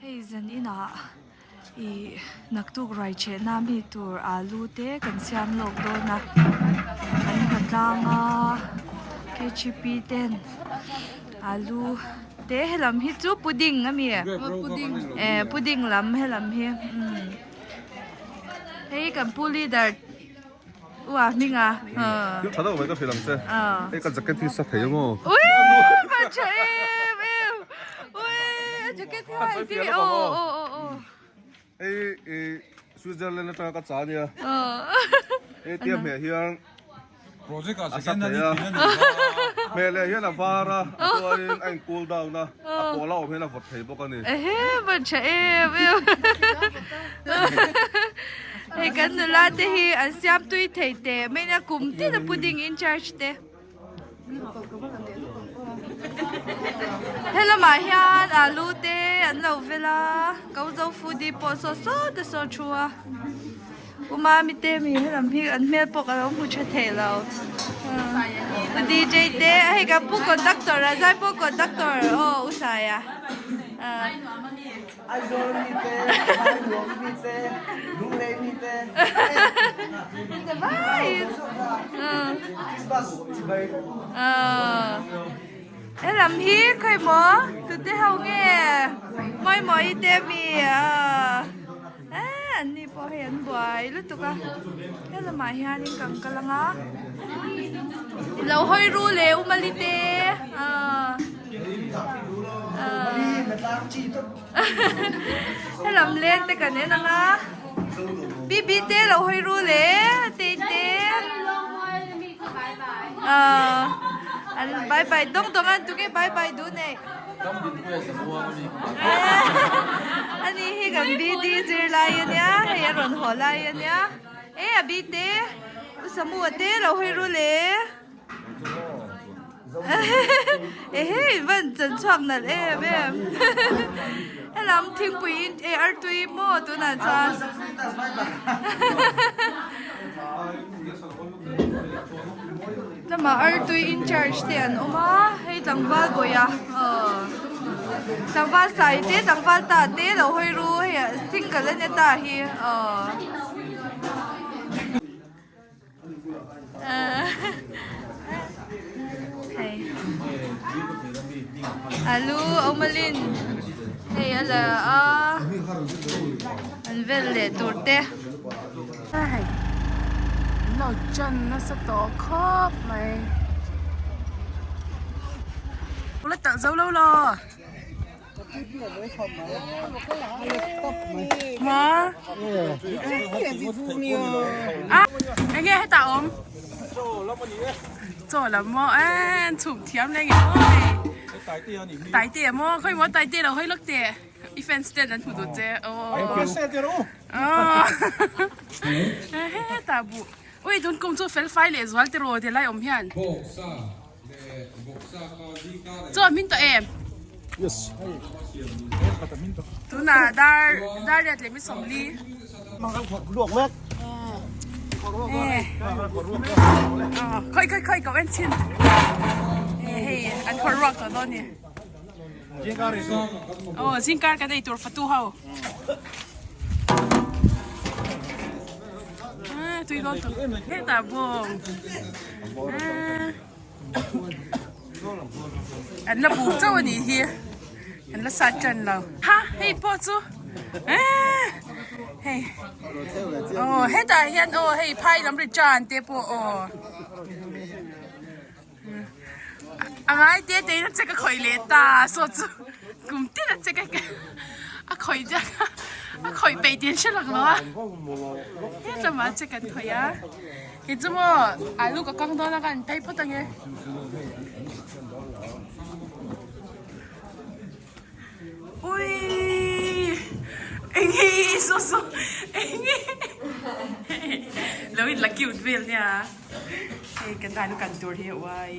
Hei zan inah ih naktuk ruai chehna mi tur alu te kan siam lawk dawn a an hnatlang a K G P ten alu te helam hi chu pudding a mi eh pudding lam helam hi umm hei kan pu leader. Ua hming a. Thil tha deuh mai ka hrilh ang che. Hei ka jacket hi sa thei maw? Ui va tha em em. Ui a jacket hi hai ti aw aw aw aw. Hei i Switzerland atanga ka cha ania. Hei tia hmeh hian Project ah a sa thei a. Hmeh leh hian a var a, a chuanin a in cool down a, a pawl a awm hian a vawt thei bawk a ni. Ehe va tha em em. Hei kan nula te hi an siam tui thei teh mai nia kum tin a pudding in charge te. Helamah hian alu te an lo vel a ko zo foodie pawh saw saw te saw thu a u mami te mi helam hi an hmel pawh ka lo hmu tha thei lo u D_J te hei kan pu conductor a zai pawh conductor aw u saia. Aizawl mi te, Ainuam mi te, Lunglei mi te, Christmas chibai. Helam hi khawi maw tute ho nge mawi mawi te mi an ni pawh hei an buai lutuk a helamah hianin kan kal ang a lo hawi ru leh u mali te. Helam leng te kan en ang a bibi te lo hawi ru le te te an bye bye dawng dawng an tunge bye bye duh nei ani hi kan bd zirlai ania hei a rawn haw lai ania e a bi te u samu a te lo hawi ru le. Ehe van chan chhuak nalh em em helam thingpui in eh artui maw tunah chuan lamah artui in charge te an awm a hei tlangval bawih a aw tlangval sai te tlangval ta te lo hawi ru hei ah single ania ta hi aw. Alu awmalin hei a la a an vel leh tur te. Hei an lo chan nasa tawh khawp mai. La talh zo lo law. Ma. Enge hetah awm? Chaw lam maw en chhum thiam leh nge maw hei. Taite a maw khawi maw taite lo hawi lawk teh i fans ten an hmu duh che aw. Hetah buh ui tun kum chu fel fai leh zual tiraw ti lai awm hian. Chaw a hmin tawh em? Yes. Tunah dar dar riat leh mi sawmli. Luak mek. Khoi khoi khoi kau en chin. Hei an khawr ruak tawh dawn ni. Oh zingkar kan ei tur fatu ho. Tui dawn tawh. Hetah bawng. An la buk chauh a nih hi an la sat tan lo ha hei pawh chu eee hei aw hetah hian aw hei phai lam ri tan te pawh aw a ngai te te in a check a khawih leh ta saw chu kum tin a check a khawih chiang a a khawih peih tih an hre lak lo a hetlama check an khawih a. Kei chu maw alu ka kang dawn a ka an phei phawt ange. Ui eng hi saw saw eng hi lo in la cute vel nia hei kan alu kan tur hi uai.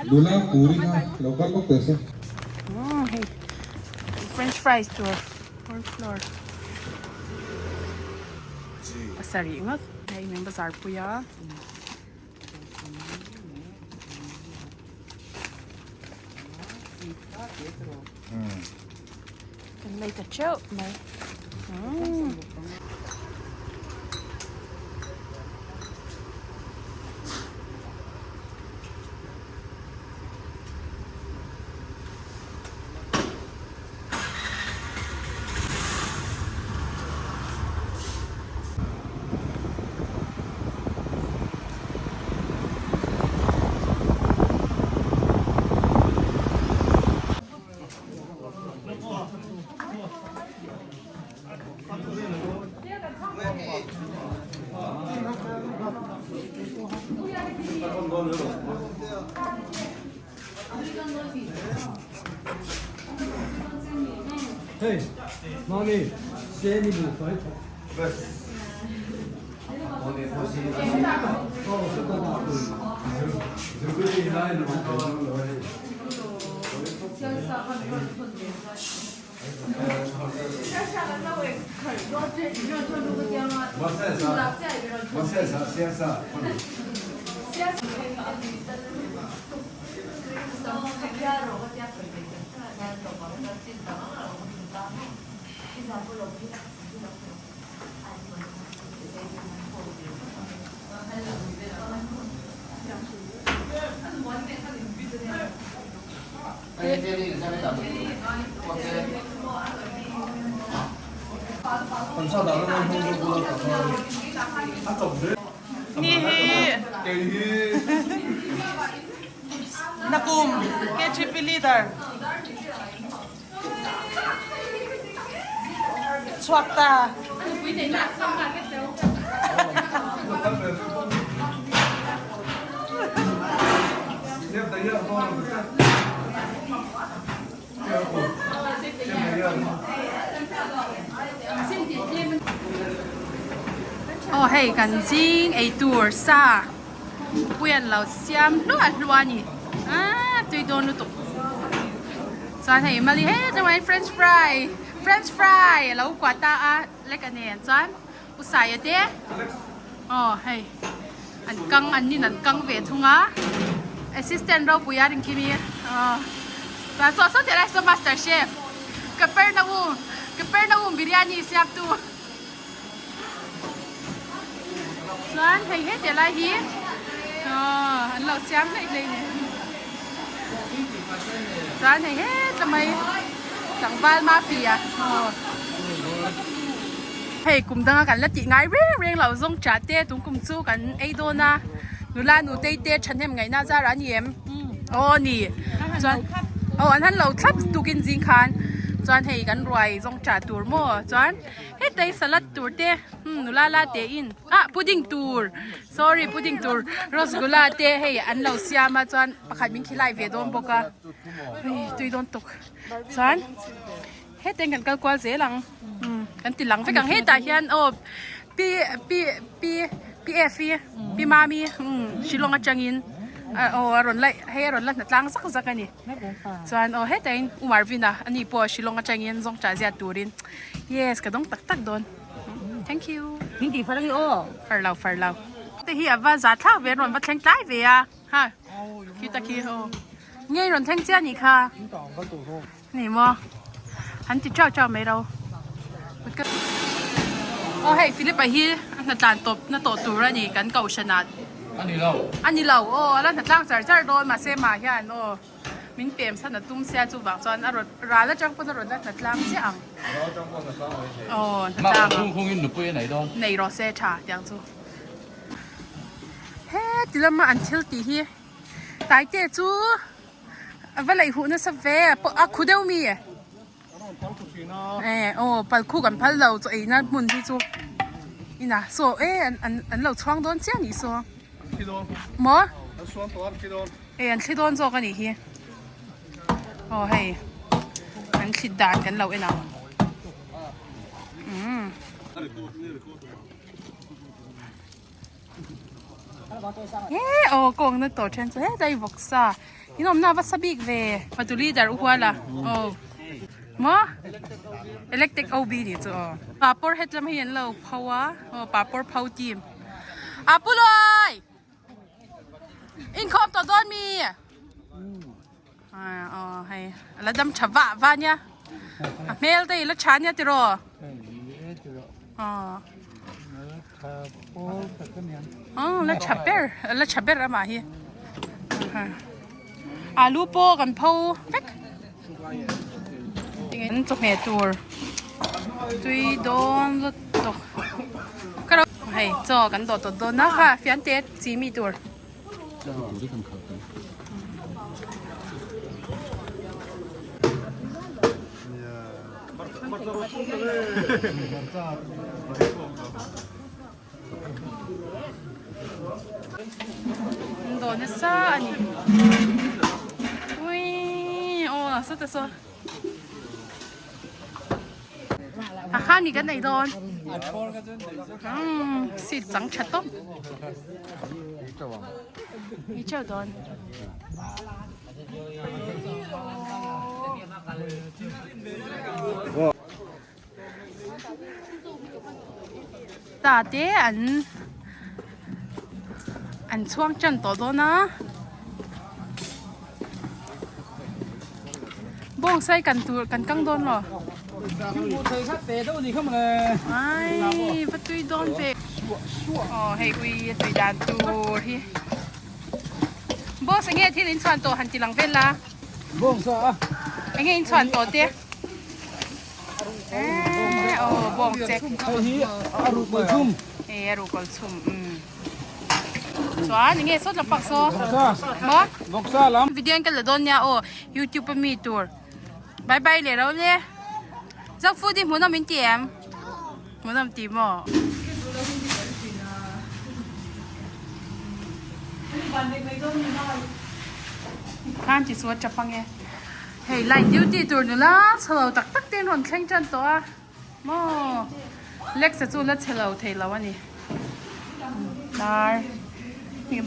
Nula turin a lo kal bawk teh se. Umm hei french fries tur corn flour pasarih ngawt hei min bazar pui a. Kan lei ta teuh mai. Ni hi Nakum KGP leader chhuak ta. Aw hei kan zing ei tur sa pui an lo siam hluah hluah a ni aaa tui dawn lutuk chuan hei mali hetah hian french fry french fry a lo kuah ta a lek a nen chuan u saia te aw hei an kang an nin an kang ve thung a assistant ropui a rin khimi aw chuan saw saw teh lai saw master chef Kapernaum Kapernaum biryani siam tu chuan hei he teh lai hi aw an lo siam hlei hlei ni chuan hei heta mai tlangval mafia aw. Hei kum danga kan la tih ngai reng reng loh zawng chah te tung kum chu kan ei dawn a nula nutei te thahnem ngaihna zar a ni em aw ni chuan aw an han lo thlap tukin zing khan chuan hei kan ruai zawng chah tur maw chuan hetei salad tur te nula la te in ah pudding tur sorry pudding tur rasgula te hei an lo siam a chuan pakhat min khilai ve dawn bawk a hei tui dawn tuk chuan. Hetiang kan kal kual zel ang kan ti lang vek ang hetah hian aw pi pi pi pi F i pi Mami Shillong atangin aw a rawn la hei a rawn la hna tlang zak zak a ni chuan aw hetah in U Marvin a ani pawh Shillong atangin zawngṭah ziat turin yes ka dawng tak tak dawn thank you Min tih far ang i aw. Far lo far lo. Te hi a va za thlak ve a rawn va thleng tlai ve a ha khi ta khi aw ngei rawn thleng chiah a nih kha. Ni maw an ti chau chau mai ro aw hei Philip-a hi a hna tlan tawp na tawh tur a ni kan kohhran ah a ni lo a ni lo aw a la hna tlang char char dawn mahse mah hian aw min pem san a tum sia chuvang chuan a rawn ral atang pawn a rawn la hna tlang chiah ang aw hna tlang ang khungin nupui a nei dawn nei rawh se tha tiang chu heti lama an thil tih hi taite chu. A va laih huh nasa ve a khu deuh mi e aw pal khu kan phal lo chaw eina hmun hi chu ina saw e an an an lo chhuang dawn chiah anih saw maw e an thli dawn zawk anih hi aw hei an thlit dan kan lo en ang umm. He aw kawng na tawh then chu hetlai vawksa in awmna a va sa bik ve fatu leader u huala aw maw electric OB nih chu aw papawr hetlam hi an lo pho a aw papawr pho team a pu luai inkhawm tawh dawn mi aw hei a la dam tha vah vah nia a hmel te i la tha nia tiraw aw. La tha ber la tha ber amah hi alu pawh kan pho vek tinge chawhmeh tur tui dawn lutuk ka lo hei chaw kan dawh tawh dawn a kha fiante chi mi tur. An dawn nasa a ni uii aw sawta saw a khan ni kan ei dawn umm seat chang tha tawp ei teuh dawn. Ta te an an chhuang tan tawh dawn a bawngsai kan tur kan kang dawn maw ai va tui dawn ve aw hei ui a tui dan tur hi. Boss enge thil in chhuan tawh han ti lang vel la. Bawng sa a. Enge in chhuan tawh te. Eh oh bawng chek. Hei hi a ruh kawl chhum. Eh a ruh kawl chhum um. Chuan enge sawt lam pak saw. Bawksa. Bawksa lam. Video in ka la dawn nia aw YouTube a mi tur. Bye bye leh ro le. Zok food hi hmuhnawm in ti em? Hmuhnawm ti maw? Khan chi chu a tap ange. Hei light duty tur nula chhelo tak tak te an rawn thleng tan tawh a maw Lexa chu la chhelo thei lo a ni. Dar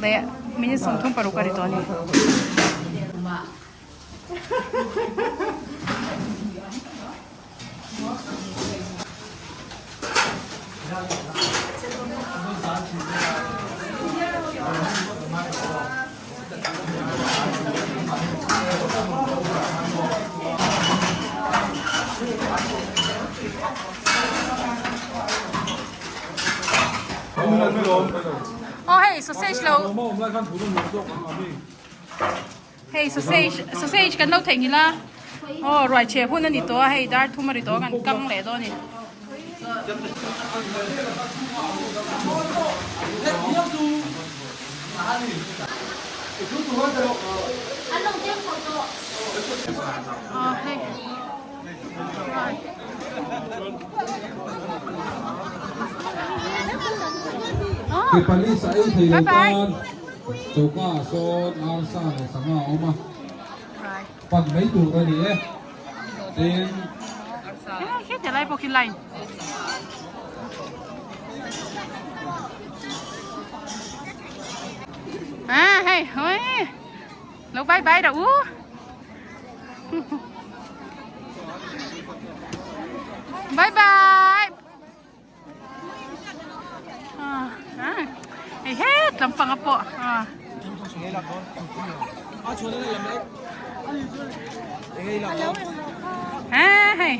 leh minute 36 a ri tawh a ni. Aw hei sausage lo Hei sausage sausage kan lo theihnghilh a aw ruai chhe hun a ni tawh a hei dar thum a ri tawh a kan kang leh dawn a ni. Aw hei Bye bye. Choka ah sawn arsa leh sangha a awm a, pan mai tur a ni e. Tin. He lai pawh khi line. À hei ôi. Lo bye bye dah u. Bye bye. Hei het lampang a pawh hei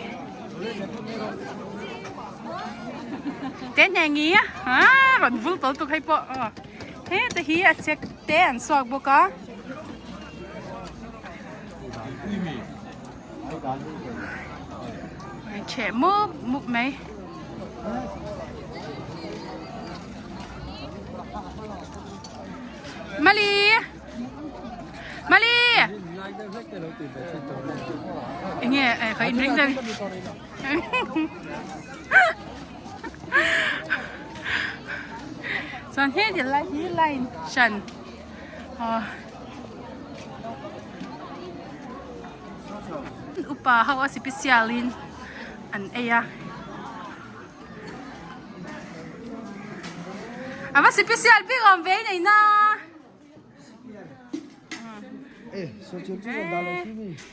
te nge ngi a rawn vul tawlh tuk hei pawh heta hi a chek te an suak bawk a. Chhe mup mup mai. Mali! Mali! Enge eh ka in ring den. Chuan he ti lai hi line shan. Oh. Upa ho a sipisialin an ei a. A va sipisial bik awm ve nei na.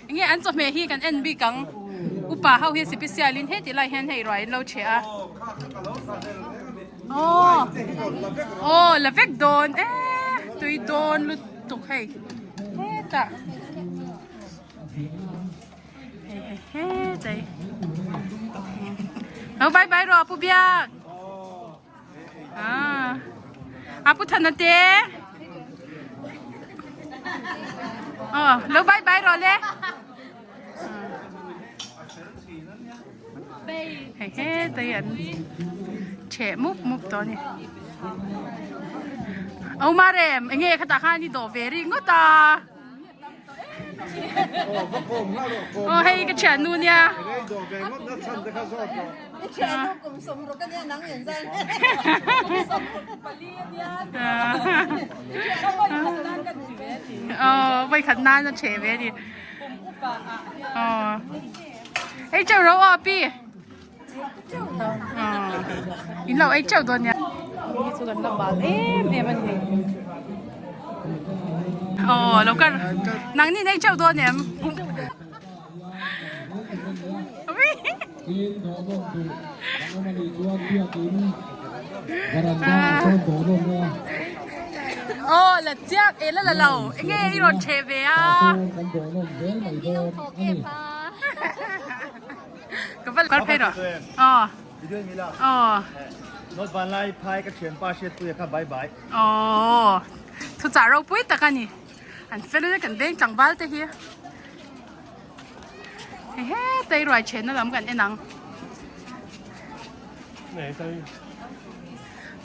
Nge an chawhmeh hi kan en bik ang. Upa ho hi sipisial in heti lai hian hei ruai an lo chhe a. Aw aw la vek dawn e tui dawn lutuk hei hetah. Hei Lo bye bye rawh Pu Biak. Ah. Apu Thana te. Oh, lo bye bye rawh le. Hei he tei an che mup mup to ni. Au marem, enge khata khan i do ve ri ngawt a. Aw hei ka thiannu nia. Aw voi khat nan a che ve ni. Aw ei cheu ro aw pi. In lo ei teuh dawn nia. Hei chu kan la bal em em a ni. Aw lo kal nang ni nei teuh dawn em. Aw la chiak e la la lo enge i rawn chhe ve a. Ka va kal phei rawh. Aw. Aw. Not van lai phai ka thian pa hriat pui kha bye bye. Aw. Thu chah ropui tak a ni. An fel in kan veng tlangval te hi. Hei he tei ruai then na lam kan en ang.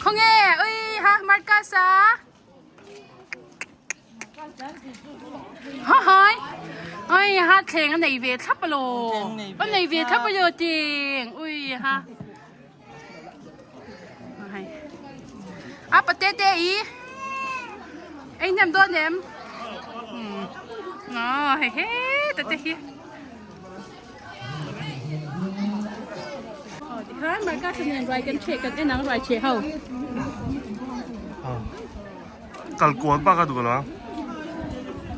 Khawnge ui ha Marcus a. Hahaii oi ha thleng a nei ve thlap alo a nei ve thlap alo ting ui ha a pate te i ei hnem dawn em aw hei he ta te hi Aw tikhan Marcus nen ruai kan chhe kan en ang ruai chhe ho. Kal kual bak a duh lo.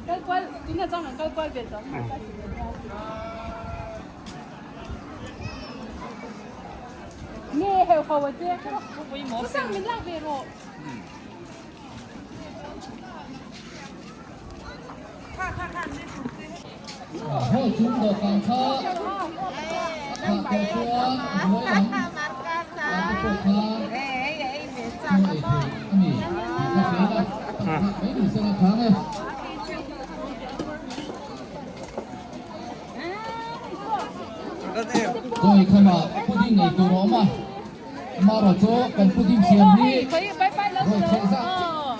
Kal kual tuna chuan kan kal kual ve tawh. Nge heu ho a che. Kusang min lak ve rawh. Hall chung dawhkan kha a khah tawh chuan a hnuai lam ah te pawh khan thil ei theih a ni tih kha hria ila kan nghah mai ni sela thang e. Chawi khamah pudding ei tur a awm a. Amaherawh chu kan pudding siam hi rawi chheh zah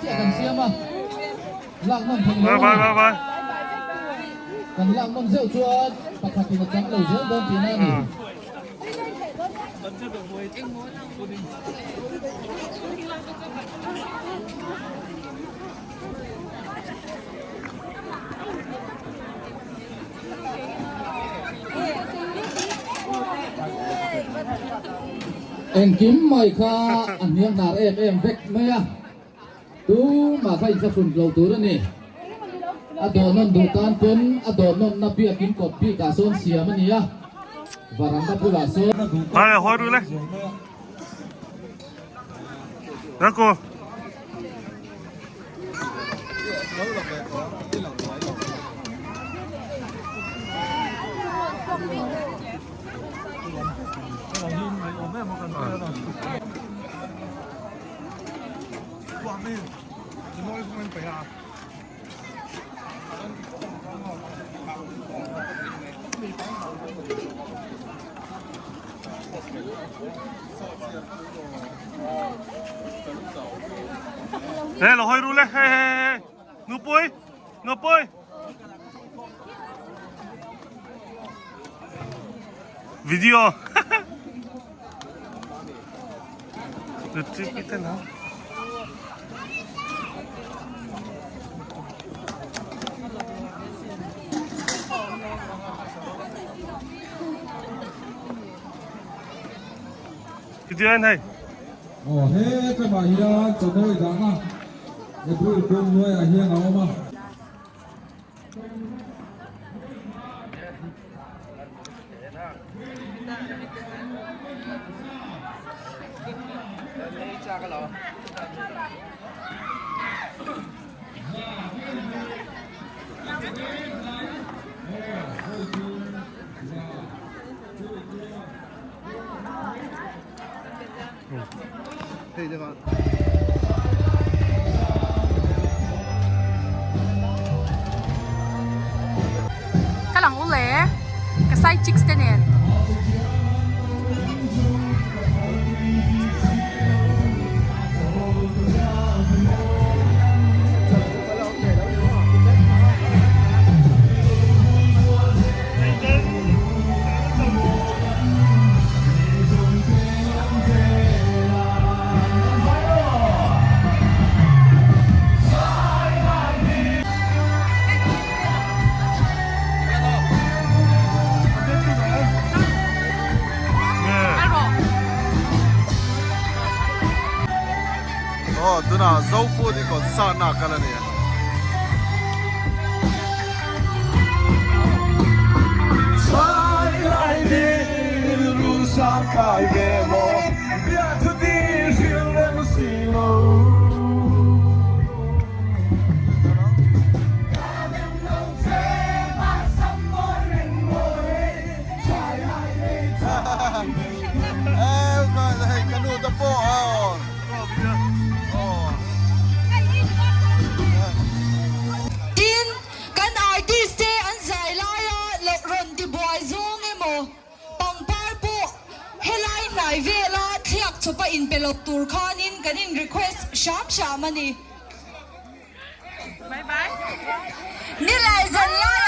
chiah kan siam a, lak nawn theih lo a ni. Kan lak nawn zeuh chuan pakhatin a chang lo zel dawn tihna a ni. Engkim mai kha a hniam hnar em em vek mai a, tumah kha inthlahrun lo tur a ni. A dawhnawn duh tan pawn a dawhnawnna biakin kawt bikah sawn siam a ni a, varanda bulah sawn. Hai hawi ru le. Rako. Hey, lo hoi ru le. Hey, hey, hey. Nupui. Nupui. Video. Video en hei. Aw hetlama hian chawhnawi dahna April kum hnuaiah hian a awm a. Ka lang u le ka side chicks te nen. Aw tunah Zofood hi concert na kal a ni. Tin, kan artist te an zai laia loh rawn ti buai zawng emaw, pangpar pawh helai hnai vela thliak chawpa inpe lo tur khanin kan in request hram hram a ni. Bye bye. Nilai zan lai.